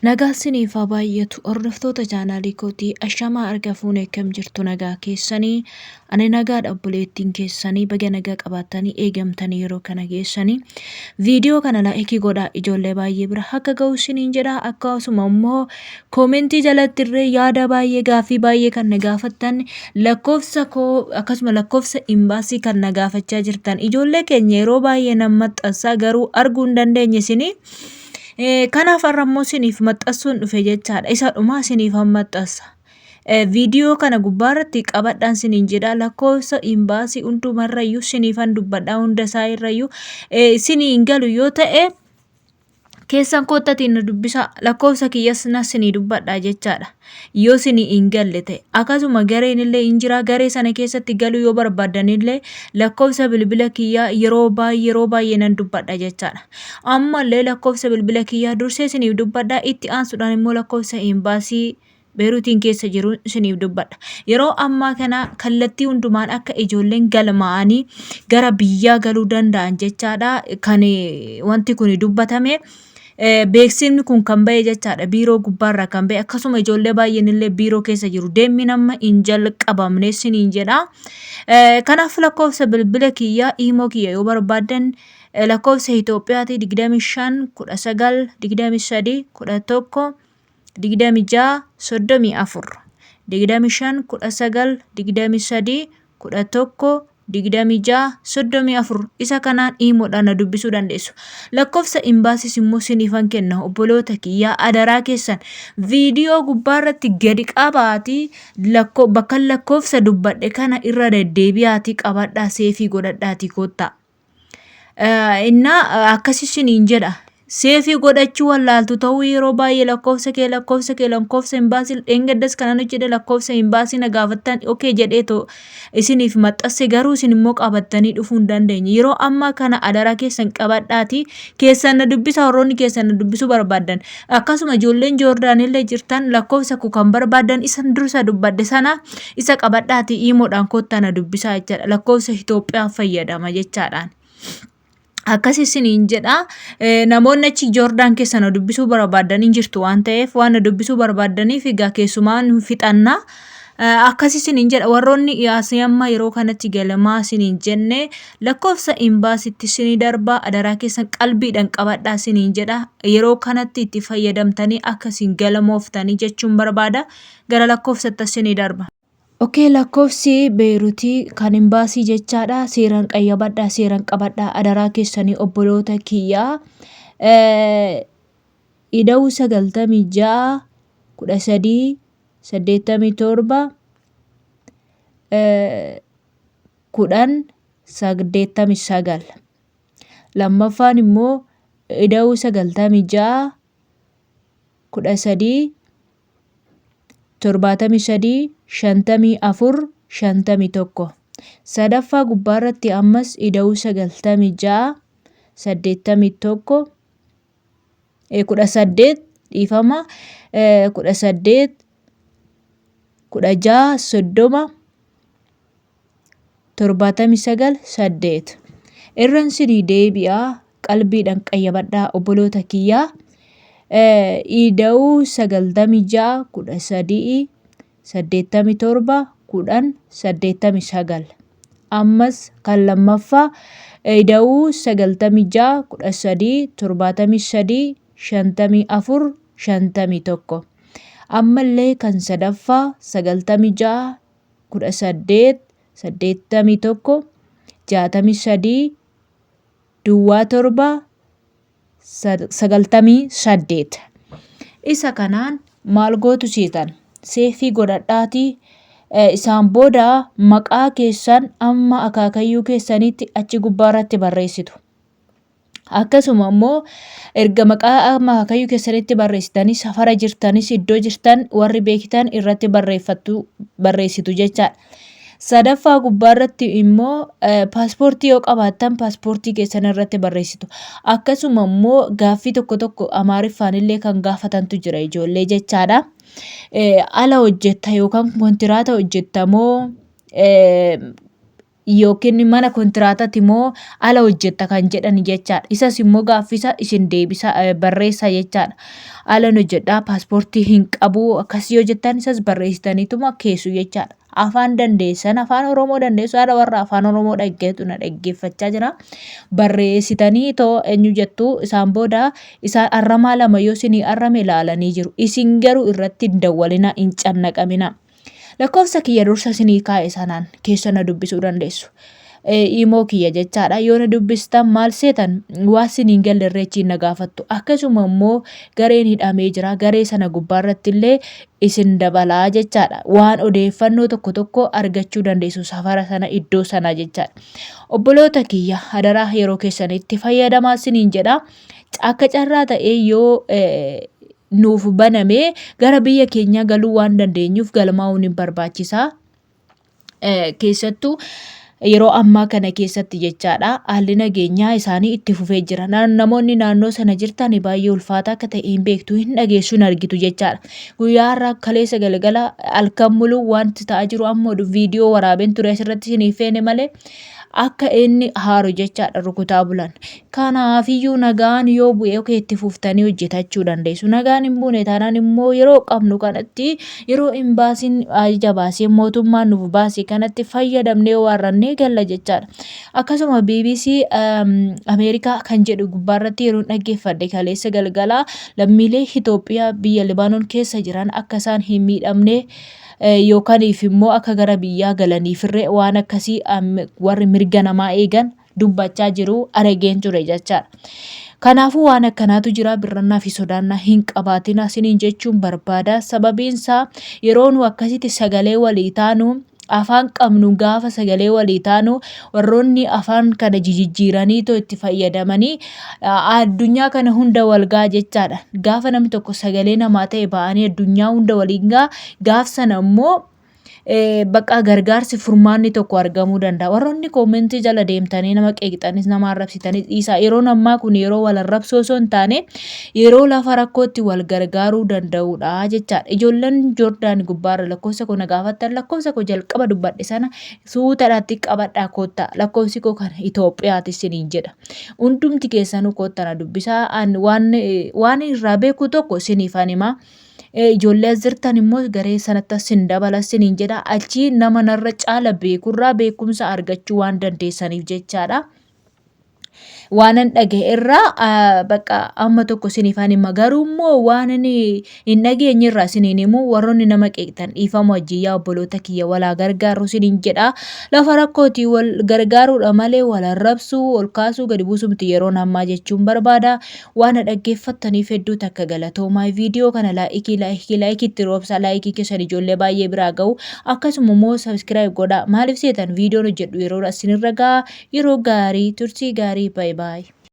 Nagaan siniif haa baay'atu hordoftoota chaanaalii kootii, ashamaa, arga fuune, akkam jirtu? Nagaa keessanii? Ani nagaadha. Obboleettiin keessanii baga nagaa qabaattanii eegamtanii yeroo kana geessanii viidiyoo kana like godhaa, ijoollee baay'ee bira akka ga'u siniin jedha. Akkasuma immoo koomentii jalatti illee yaada baay'ee, gaaffii baay'ee kan na gaafattan, lakkoofsa koo akkasuma lakkoofsa imbaasii kan na gaafachaa jirtan ijoollee keenya, yeroo baay'ee nan maxxansaa garuu arguu hin dandeenye isinii. Kanaaf har'a immoo isiniif maxxansuun dhufe jechaadha. Isa dhumaa isiniif maxxansa. Viidiyoo kana gubbaarratti qabadhaan isiniin jedha. Lakkoofsa imbaasii hundumarrayyuu isiniifan dubbadha, hunda isaa irrayyuu. Isinii hin galu yoo ta'e keessan koottatiin na dubbisa, lakkoofsa kiyyas na isinii dubbadha jechaadha. Yoo isinii hin galle ta'e, akkasuma gareen illee hin jira, garee sana keessatti galuu yoo barbaaddan illee lakkoofsa bilbila kiyyaa yeroo baay'ee yeroo baay'ee nan dubbadha jechaadha. Ammallee lakkoofsa bilbila kiyyaa dursee isiniif dubbadha, itti aansuudhaan immoo lakkoofsa imbaasii Beeruutiin keessa jiru isiniif dubbadha. Yeroo ammaa kana kallattii hundumaan akka ijoolleen galmaa'anii gara biyyaa galuu danda'an jechaadha. Kan wanti kun dubbatame, beeksifni kun kan ba'e jechaadha. Biiroo gubbaarraa kan ba'e, akkasuma ijoollee baay'een illee biiroo keessa jiru. Deemmi nama hin jalqabamne isiniin jedha. Kanaaf lakkoofsa bilbila kiyyaa, iimoo kiyya yoo barbaaddan, lakkoofsa Itoophiyaati 25 19 23 11 26 34, 25 19 23 11 26 34, isa kanaan iimoodhaan na dubbisuu dandeessu. Lakkoofsa imbaasis immoo siniifan kenna. Obboloota kiyyaa, adaraa keessan viidiyoo gubbaarratti gadi qabaatii lakkoo bakka lakkoofsa dubbadhe kana irra deddeebi'aatii qabadhaa, save godhadhaatii koottaa. Innaa akkas isiniin jedha. Save godhachuu wallaaltu ta'uu yeroo baay'ee lakkoofsa kee, lakkoofsa kee, lakkoofsa imbaasii dheengaddas kanan hojjedhe, lakkoofsa imbaasii na gaafattan, okay jedhee too isiniif maxxanse, garuu isin immoo qabattanii dhufuu hin dandeenye. Yeroo ammaa kana adaraa keessan qabadhaatii keessan na dubbisa, warroonni keessan na dubbisuu barbaaddan. Akkasuma ijoolleen Joordaan illee jirtan, lakkoofsa koo kan barbaaddan, isa dursa dubbadhe sana isa qabadhaatii iimoodhaan koottaa na dubbisaa jechaadha. Lakkoofsa Itoophiyaa fayyadama jechaadhaan. Akkas isiniin jedha. Namoonni achi Joordaan keessa na dubbisuu barbaadan hin jirtu waan ta'eef, waan na dubbisuu barbaadaniif egaa keessumaan fixanna. Akkas isiniin jedha, warroonni asii amma yeroo kanatti galamaa isiniin jenne, lakkoofsa imbaasitti isinii darbaa, adaraa keessan qalbiidhaan qabadhaa isiniin jedha. Yeroo kanatti itti fayyadamtanii akka isin galamooftanii jechuun barbaada. Gara lakkoofsatti isinii darba. Okay, lakkoofsi Beeruutii kan imbaasii jechaadha. Seeraan qayyabadhaa, seeraan qabadhaa adaraa keessanii obboloota kiyyaa. Ida'uu 96 13 87 10 89. Lammaffaan immoo ida'uu 96 13 73 54 51. Sadaffaa gubbaarratti ammas ida'uu 96 81, 18, dhiifama, 18 16 30 79 8. Irran sinii deebi'a, qalbiidhaan qayyabadhaa obboloota kiyyaa. Ida'uu 96 13 87 10 89. Ammas kan lammaffaa ida'uu 96 13 73 54 51. Ammallee kan sadaffaa 96 18 81 63 07 98. Isa kanaan maal gootu siitan? Save godhadhaatii isaan booda maqaa keessan amma akaakayyuu keessanitti achi gubbaarratti barreessitu. Akkasuma immoo erga maqaa amma akaakayyuu keessanitti barreessitanii, safara jirtanis, iddoo jirtan warri beektan irratti barreeffattu, barreessitu jechaadha. Sadaffaa gubbaarratti immoo paaspoortii yoo qabaattan paaspoortii keessan irratti barreessitu. Akkasuma immoo gaaffii tokko tokko Amaariffaan illee kan gaafatantu jira ijoollee jechaadha. Ala hojjetta yookaan kontiraata hojjetta moo Yookiin mana kontiraatati moo ala hojjetta kan jedhan jechaadha. Isas immoo gaaffisa isin deebisa barreessaa jechaadha. Alan hojjedhaa, paaspoortii hin qabu akkas yoo jettan, isas barreessitaniituma keessu jechaadha. Afaan dandeessan, Afaan Oromoo dandeessu, haadha warra Afaan Oromoo dhaggeetu na dhaggeeffachaa jira. Barreessitanii too eenyu jettu, isaan booda isaan arramaa lama yoo isinii arrame ilaalanii jiru. Isin garuu irratti hin dawwalina, hin cannaqamina. Lakkoofsa kiyya dursa isinii kaa'e sanaan keessa na dubbisuu dandeessu. Imoo kiyya jechaadha. Yoo na dubbistan maal seetan, waa isiniin galle irreechiin na gaafattu. Akkasuma immoo gareen hidhamee jira. Garee sana gubbaarratti illee isin dabalaa jechaadha. Waan odeeffannoo tokko tokko argachuu dandeessu safara sana, iddoo sana jechaadha. Obboloota kiyya, hadaraa yeroo keessanitti fayyadamaa isiniin jedha. Akka carraa ta'ee yoo nuuf baname gara biyya keenyaa galuu waan dandeenyuuf galmaa'uun hin barbaachisaa. Keessattuu yeroo ammaa kana keessatti jechaadha, haalli nageenyaa isaanii itti fufee jira. Namoonni naannoo sana jirtan baay'ee ulfaataa akka ta'e hin beektu, hin dhageessu, hin argitu jechaadha. Guyyaa har'aa, kaleessa galgala, halkan muluu wanti ta'aa jiru ammoo viidiyoo waraabeen ture asirratti isiniif feene malee akka inni haaru jechaadha rukutaa bulan. Kanaafiyyuu nagaan yoo bu'e okee itti fuftanii hojjetachuu dandeessu. Nagaan hin buune taanaan immoo yeroo qabnu kanatti, yeroo imbaasiin ajaja baasee mootummaan nuuf baase kanatti fayyadamnee waarrannee galla jechaadha. Akkasuma BBC Ameerikaa kan jedhu gubbaarratti yeroo dhaggeeffadhe kaleessa galgalaa, lammiilee Itoophiyaa biyya Libaanoon keessa jiran akka isaan hin miidhamne yookaaniif immoo akka gara biyyaa galaniifirree waan akkasii warri mirga namaa eegan dubbachaa jiru argeen ture jechaadha. Kanaafuu waan akkanaatu jira, birrannaa fi sodaannaa hin qabaatina isiniin jechuun barbaada. Sababiin isaa yeroo nu akkasitti sagalee walii taanu, afaan qabnu gaafa sagalee walii taanu, warroonni afaan kana jijijjiiranii too itti fayyadamanii addunyaa kana hunda wal ga'a jechaadha. Gaafa namni tokko sagalee namaa ta'e ba'anii addunyaa hunda waliin ga'a. Gaaf sana immoo bakka gargaarsi furmaanni tokko argamuu danda'a. Warroonni koomentii jala deemtanii nama qeeqxanis nama arrabsitanis dhiisaa. Yeroon ammaa kun yeroo wal arrabsoo osoo hin taane yeroo lafa rakkootti wal gargaaruu danda'udha jechaadha. Ijoolleen Joordaan gubbaarra lakkoofsa koo na gaafattan, lakkoofsa koo jalqaba dubbadhe sana suutadhaatti qabadhaa koottaa. Lakkoofsi koo kan Itoophiyaati isiniin jedha. Hundumti keessanuu koottaa na dubbisaa. Waan irraa beeku tokko isiniifan himaa. Ijoollee as jirtan immoo garee sanatti sin dabala siniin jedha. Achii nama narra caala beekurraa beekumsa argachuu waan dandeessaniif jechaadha. Waanan dhagahe irraa bakka amma tokko siniifan hima, garuu immoo waan inni hin dhageenye irraa siniin himu. Warroonni nama qeeqxan dhiifama wajjin, yaa obboloota kiyya, walaa gargaarru siniin jedha. Lafa rakkootii wal gargaaruudha malee wal arrabsuu, ol kaasuu, gadi buusuu miti yeroon ammaa jechuun barbaada. Waan na dhaggeeffattaniif hedduu takka galatoomaa. Viidiyoo kana laayikii, laayikii, laayikii itti roobsaa, laayikii keessan ijoollee baay'ee biraa ga'u. Akkasuma immoo subscribe godhaa. Maaliif seetan, viidiyoon hojjedhu yeroo isinirra ga'a. Yeroo gaarii, turtii gaarii, baay baay.